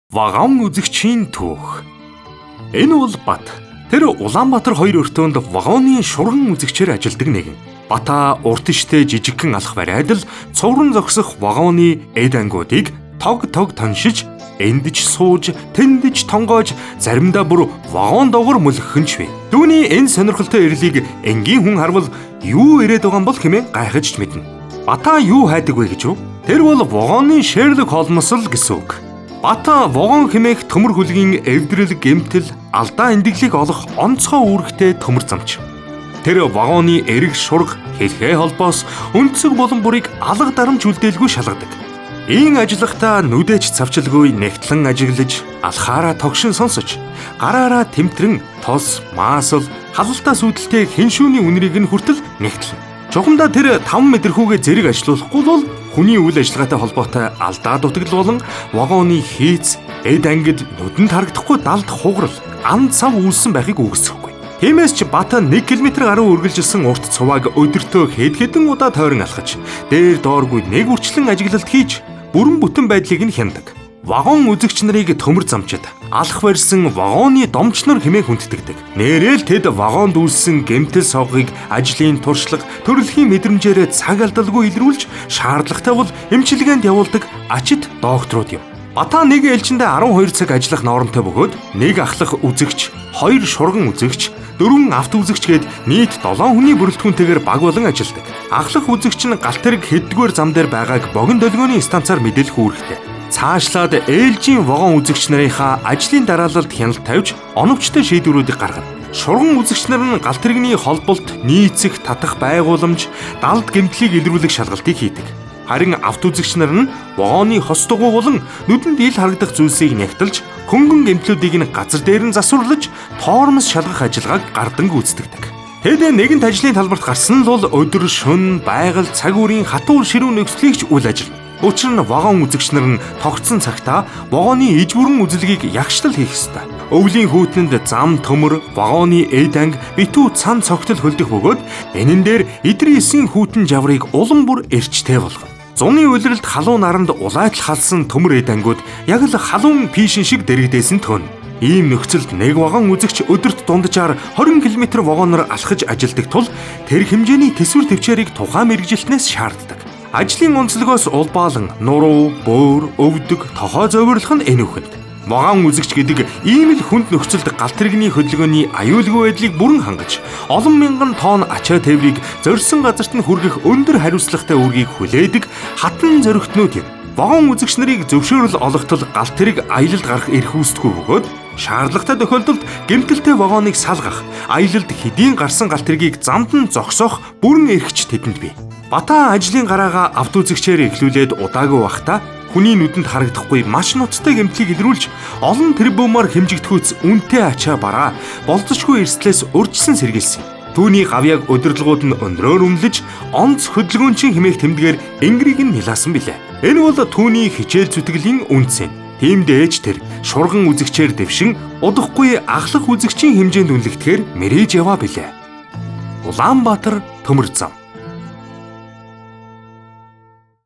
Вагон үзэгчийн түүх. Энэ бол Бат. Тэр Улаанбаатар хоёр өртөөнд вагоны шурган үзэгчээр ажилладаг нэгэн. Бата урт иштэй жижигхэн алх бариад л цувран зогсох вагоны эд ангиудыг тог тог тоншиж, эндэж сууж, тэндэж тонгоож, заримдаа бүр вагон доогор мөлгөх нь ч бий. Түүний энэ сонирхолтой ирлийг энгийн хүн харвал юу ирээд байгаа юм бол хэмээн гайхаж ч мэднэ. Бата юу хайдаг вэ гэж үү? Тэр бол вагоны Шерлок Холмс л гэсэн үг. Бата вагон хэмээх төмөр хүлгийн эвдрэл, гэмтэл, алдаа эндэглийг олох онцгой үүрэгтэй төмөр замч. Тэр вагоны эрэг шурга, хэлхээ холбоос, өнцөг болон бүрийг алга дарамж үлдээлгүй шалгадаг. Ийн ажиллахдаа нүдээч цавчилгүй нэгтлэн ажиглаж, алхаараа тогшин сонсож, гараараа тэмтрэн тос, маасал, халалтаас үүдэлтэй хиншүүний үнэрийг нь хүртэл нэгтлэн. Чухамдаа тэр 5 метр хүүгээ зэрэг ажилуулахгүй бол хүний үйл ажиллагаатай холбоотой алдаа дутагдал болон вагоны хийц, эд ангид нүдэнд харагдахгүй далд хугарал, ан цав үүссэн байхыг үгүйсгэхгүй. Тиймээс ч Бата 1 км гаруй үргэлжилсэн урт цувааг өдөртөө хэд хэдэн удаа тойрон алхаж, дээр дооргүй нэг үрчлэн ажиглалт хийж, бүрэн бүтэн байдлыг нь хянадаг. Вагон үзэгч нарыг төмөр замчид, алх барьсан вагоны домч нар хэмээн хүндэтгдэг. Нээрээ л тэд вагонд үүссэн гэмтэл согыг ажлын туршлага, төрөлхийн мэдрэмжээрээ цаг алдалгүй илрүүлж, шаардлагатай бол эмчилгээнд явуулдаг ачит докторууд юм. Бата нэг ээлжиндээ 12 цаг ажиллах нормтой бөгөөд нэг ахлах үзэгч, 2 шурган үзэгч, 4 авто үзэгч гээд нийт 7 хүний бүрэлдэхүүнтэйгээр баг болон ажилладаг. Ахлах үзэгч нь галт тэрэг хэддүгээр зам дээр байгааг богино долгионы станцаар мэдээлэх үүрэгтэй. Цаашлаад ээлжийн вагон үзэгч нарынхаа ажлын дараалалд хяналт тавьж оновчтой шийдвэрүүдийг гаргана. Шурган үзэгч нар нь галт тэрэгний холболт, нийцэх, татах байгууламж, далд гэмтлийг илрүүлэх шалгалтыг хийдэг. Харин авто үзэгч нар нь вагоны хос дугуй болон нүдэнд ил харагдах зүйлсийг нягталж, хөнгөн гэмтлүүдийг нь газар дээр нь засварлаж, тоормос шалгах ажиллагааг гардан гүйцэтгэдэг. Тэд нэгэнт ажлын талбарт гарсан л бол өдөр шөнө, байгаль, цаг үеийн хатуу ширүүн нөхцөлийг ч үл ажиллана. Учир нь вагон үзэгч нар нь тогтсон цагтаа вагоны иж бүрэн үзлэгийг ягштал хийх ёстой. Өвлийн хүүтнэнд зам төмөр, вагоны эд анги, битүү цан цогтол хөлдөх бөгөөд энэн дээр идрийн хүүтэн жаврыг улам бүр эрчтэй болгоно. Зуны улиралд халуун наранд улайтал халсан төмөр эд ангиуд яг л халуун пишин шиг дэрэгдээсэн төн. Ийм нөхцөлд нэг вагон үзэгч өдөрт дунджаар 20 км вагоноор алхаж ажилдаг тул тэр хэмжээний төсвөр төвчээрийг тухайн мэргэжилтнээс шаарддаг. Ажлын онцлогоос улбаалан, нуруу, бөөр, өвдөг, тохой зовирлох нь энүүхэнд. Вагон үзэгч гэдэг ийм л хүнд нөхцөлд галт тэрэгний хөдөлгөөний аюулгүй байдлыг бүрэн хангаж, олон мянган тонн ачаа тээврийг зорьсон газарт нь хүргэх өндөр хариуцлагатай үүргийг хүлээдэг хатан зоригтнууд юм. Вагон үзэгч нарыг зөвшөөрөл олготол галт тэрэг аялалд гарах эрх үүсдэггүй бөгөөд шаардлагатай тохиолдолд гэмтэлтэй вагоныг салгах, аялалд хэдийн гарсан галт тэргийг замд нь зогсоох бүрэн эрхч тэдэнд бий. Бата ажлын гараагаа авто үзэгчээр эхлүүлээд удаагүй байхдаа хүний нүдэнд харагдахгүй маш нуцтай гэмтлийг илрүүлж олон тэрбумаар хэмжигдэхүйц үнэтэй ачаа бараа болзошгүй эрсдлээс урьдчилан сэргийлсэн. Түүний гавьяаг удирдлагууд нь өндрөөр үнэлж онц хөдөлгөөнчийн хэмээх тэмдгээр энгэрийг нь нилаасан билээ. Энэ бол түүний хичээл зүтгэлийн үнц юм. Тиймдээ ч тэр шурган үзэгчээр дэвшин удахгүй ахлах үзэгчийн хэмжээнд үнэлэгдэхээр мэрэж яваа билээ. Улаанбаатар төмөр зам.